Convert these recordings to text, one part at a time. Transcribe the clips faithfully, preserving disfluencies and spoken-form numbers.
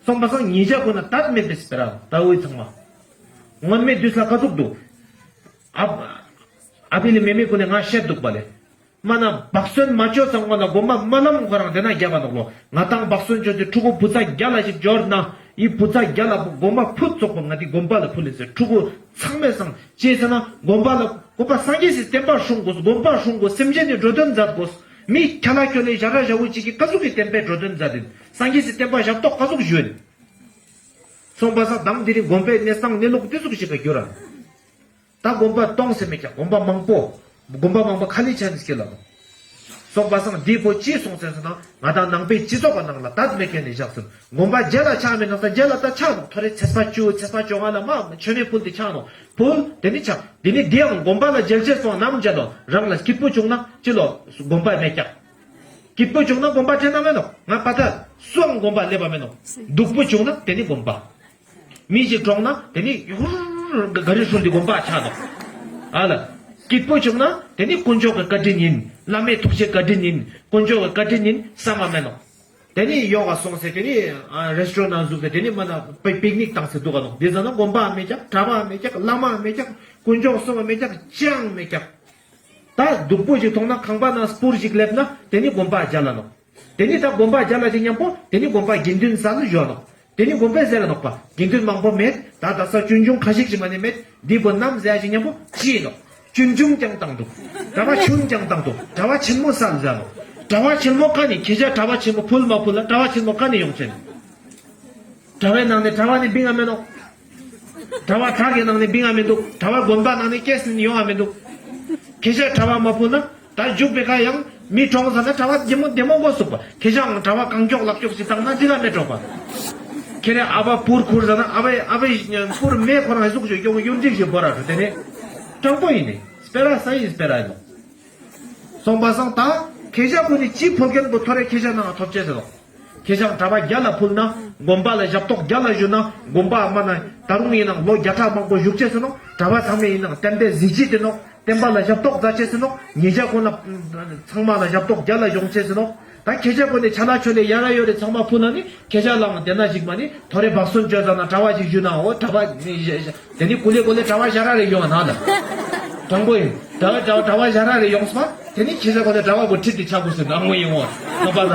སོང་པ་སང་ཉེ་ཞ་ཀུན་ན་དད་མེད་པའི་སྤེ་ར་ད་འོ་ཚང་མ། སྔོན་མའི་དུས་ལ་ཀ་ཟུག་འདུག་ཨ་ཨ་བི་ལི་མེ་མེ་ཀུན་ནི་ང་བཤད་འདུག་པ་ལེ། མ་ན་བག་སོན་མ་ཅོ་ཙང་ང་ལ་དགོན་པ་སྨོན་ལམ་ཁོ་རང་དེ་ན་རྒྱབ་པ་ནོག་ལོ། ང་ཏང་བག་སོན་ཅོ་དེ་ཕྲུ་གུ་བུ་ཚ་རྒྱལ་ལ་ཞིག་འབྱོར་ན་ཡི་བུ་ཚ་རྒྱལ་ལ་དགོན་པ་ཕུད་ཙོག་པོ་ང་དེ་དགོན་པ་ལ་ཕུལ་ལེ་ཟེར། ཕྲུ་གུ་ཚང་མས་སང་ཅི་ཟེར་ན་དགོན་པ་ལ་དགོན་པ་སངས་རྒྱས་སི་བསྟན་པ་སྲུང་དགོས། དགོན་པ་སྲུང་དགོས། སེམས་ཅན་ནི་འགྲོ་དོན་མཛད་དགོས། མི་ཁྱ་ལ་ཁྱོ་ལེ་ཞ་ར་ཞ་བོ་ཅིག་གི་ཀ་ཟུག་གི་བསྟན་པའི་འགྲོ་དོན་མཛད་དེ་སངས་རྒྱས་སི་བསྟན་པ་ཞབས་ཏོག་ཀ་ཟུག་ཞུ་ཡིན། སོང་པ་སང་དང་དེ་རིང་དགོན་པའི་གནས་སྟངས་གནས་ལུགས་དེ་ཟུག་ཞིག་ག་གྱུར་ར། ད་དགོན་པ་སྟོང་ཟེར་མེད་ཀྱག་དགོན་པ་མང་པོ། དགོན་པ་མང་པོ་ཁ་ལི་ཆ་ནི་སྐྱེ་ལ་ནོ། སོང་པ་སང་འདི་པོ་ཅི་སོང་ཟེར་ན་ང་དང་ནང་པའི་སྤྱི་ཚོགས་པ་ནང་ལ་དད་མེད་མཁན་ནི་བཞག་ཟེར། དགོན་པ་རྒྱལ་ལ་ཆགས་མེད་ནང་ད་རྒྱལ་ལ་ད་ཆགས་ནོ། ཐོ་རེ་ཚེས་པ་བཅུ་ཚེས་པ་བཅོ་ལྔ་ལ་མ་མཆོད་མེ་ཕུལ་ཏེ་ཆགས་ནོ། ཕུལ་དེ་ནི་ཆགས་དེ་ནི་དེའང་དགོན་པ་ལ་རྒྱལ་ཆེ་སོང་ནམ་རྒྱལ་ལོ། རང་ལ་སྐྱིད་པོ་བྱུང་ན་ཅི་ལོ་དགོན་པ་མེད་ཀྱག་སྐྱིད་པོ་བྱུང་ན་དགོན་པ་དྲན་ན་མེད་ནོ། ང་པ་ད་སུའང་དགོན་པ་སླེབས་པ་མེད་ནོ། སྡུག་པོ་བྱུང་ན་དེ་ནི་དགོན་པ། མི་ཞིག་གྲོངས་ན་དེ་ནི་ཧུར་ག་རི་ཧྲུལ་ཏེ་དགོན་པ་ཆགས་ནོ། ཨ་ལ། སྐྱིད་པོ་བྱུང་ན་དེ་ནི་དཀོན་མཆོག་གི་བཀའ་དྲིན་ཡིན། བླ་མའི་ཐུགས་རྗེ་བཀའ་དྲིན་ཡིན། དཀོན་མཆོག་གི་བཀའ་དྲིན་ཡིན་བསམ་པ་མེད་ནོ། དེ་ནི་ཡོག་ག་སོང་ཟེར་དེ་ནི་ཨ་རེ་སི་ཊོ་རན་ནང་ཟུག་ཟེར་དེ་ནི་མ་ན་པི་ཀ་ནིག་བཏང་ཟེར་འདུག་ག་ནོ། དེ་ཟ་ན་དགོན་པ་མེད་ཀྱག་གྲྭ་པ་མེད་ཀྱག་བླ་མ་མེད་ཀྱག་དཀོན་མཆོག་གསུམ་མེད་ཀྱག་ཅང་མེད་ཀྱག་ད་སྡུག་པོ་ཞིག་མཐོང་ན་ཁང་པ་ནང་སྤུར་ཞིག་སླེབས་ན་དེ་ནི་དགོན་པ་རྒྱལ་ལ་ནོ། དེ་ནི་ད་དགོན་པ་རྒྱལ་ལ་ཅིག་མཉམ་པོ་དེ་ནི་དགོན་པ་དགེ་འདུན་ས་ལ་བཞོ་ནོ། དེ་ནི་དགོན་པའི་ཟེར་ནོག་པ་དགེ་འདུན་མང་པོ་མེད། ད་ད་ས་ཆུང་ཆུང་ཁ་ཤིག་ཅིག་མ་ནི་མེད། འདི་པོ་ནམ་ཟེར་ཅིག་མཉམ་པོ་ཅི་ནོག་ཆུང་ཆུང་ཀྱང་བཏང་འདུག་གྲྭ་པ་ཆུང་ཀྱང་བཏང་འདུག་གྲྭ་པ་ཆེན་མོ་ས་ལ་ཟ་ནོག་གྲྭ་པ་ཆེན་མོ་ཀ་ནི་ཁྱེད་ཅག་གྲྭ་པ་ཆེན་མོ་ཕུལ་མ་ཕུལ་ལ་གྲྭ་པ་ཆེན་མོ་ཀ་ནི་ཡོང་ཆེན། གྲྭ་པའི་ནང་ནས་གྲྭ་པ་ནི་བིང་ང་མེད་ནོག་གྲྭ་པ་དག་གི་ནང་ནས་བིང་ང་མི་འདུག་གྲྭ་པ་དགོན་པ་ནང་ནས་སྐྱེས་ནས་ཡོང་ང་མི་འདུག་ཁྱེད་ཅག་གྲྭ་པ་མ་ཕུལ་ན་ད་རྒྱུག་པའི་ཁ་ཡང་མི་གྲོངས་ཟ་ན་གྲྭ་པ་བདེ་མོ་བདེ་མོ་མགོ་སུག་པ། ཁྱེད་ཅག་གྲྭ་པ་གང་མགྱོགས་ལག་མགྱོགས་ཤིག་བཏང་ན་འདི་ལ་མེད་འགྲོ་པ། ཁྱེད་རེ་ཨ་བ་པུར་ཁུར་ཟ་ན་ཨ་བའི་ཨ་བའི་པུར་མེ་ཁོ་རང་ཧེ་ཟུག་ཞིག་ཡོང་ཡོང་འགྲིག་ཞིག་བོར་ར་འགྲོ། དེ་ནས་དྲང་པོ་ཡིན་ནི་སྤེ་ར་ས་ཡིན་སྤེ་ར་ཡིན་ནོ། སོང་པ་སང་ད་ཁྱེད་ཅག་ཁོ་ནི་ཅི་ཕོལ་མཁན་པོ་ཐོ་རེ་ཁྱེད་ཅག་ནང་ཐོབ་ཅེས་ཟེར་ནོ། ཁྱེད་ཅག་གྲྭ་པ་རྒྱལ་ལ་ཕུལ་ན་དགོན་པ་ལ་ཞབས་ཏོག་རྒྱལ་ལ་ཞུ་ན་དགོན་པ་མ་ན་ད་རུང་ཡིན་ནང་ལོ་བརྒྱ་ཕྲག་མང་པོ་བཞུགས་ཅེས་ཟེར་ནོ། གྲྭ་པ་ཚང་མས་ཡིན་ནང་བསྟན་པའི་གཟི་བརྗིད་དེ་ནོ། བསྟན་པ་ལ་ཞབས་ཏོག་མཛད་ཅེས་ཟེར་ནོ། ཉེ་ཞ་ཁོ་ན་ཚང་མ་ལ་ཞབས་ཏོག་རྒྱལ་ལ་ཡོང་ཅེས་ཟེར་ནོ། ད་ཁྱེད་ཅག་ཁོ་ནི་ཆ་ལ་ཆོ་ལེ་ཡ་ར་ཡོ་རེ་ཚང་མ་ཕུལ་ན་ནི་ཁྱེད་ཅག་ལའང་དེ་ན་ཞིག་མ་ནི་ཐོ་རེ་བག་སོན་ཅོ་ཟ་ན་གྲྭ་པ་ཞིག་ཞུ་ན་འོ་གྲྭ་པ་ནི་དེ་ནི་ཀུ་ལེ་ཀུ་ལེ་གྲྭ་པ་ཞ་ར་རེ་ཡོང་ན་ལ། དྲང་པོ་ཡིན། གྲྭ་པ་གྲྭ་པ་གྲྭ་པ་ཞ་ར་རེ་ཡོང་སོང་། དེ་ནི་ཁྱེད་ཅག་གོ་ལེ་གྲྭ་པ་བོ་ཁྲིད་དེ་ཆགས་དགོས་ཟེར་ནང་མོ་ཡིན་འོ། ང་པ་ན།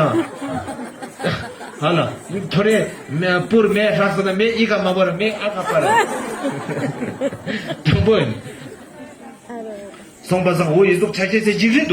ཧ་ལ། ཐོ་རེ་མེ་པུར་མེ་ཧྲག་ཟེར་ན་མེ་ཨི་ཀ་མ་བོར་མེ་ཨ་ཀ་པར། དྲང་པོ་ཡིན། སོང་པ་སང་འོ་ཡི་ཟུག་ཆ་ཅེས་ཟེར་ཅིག་རེད།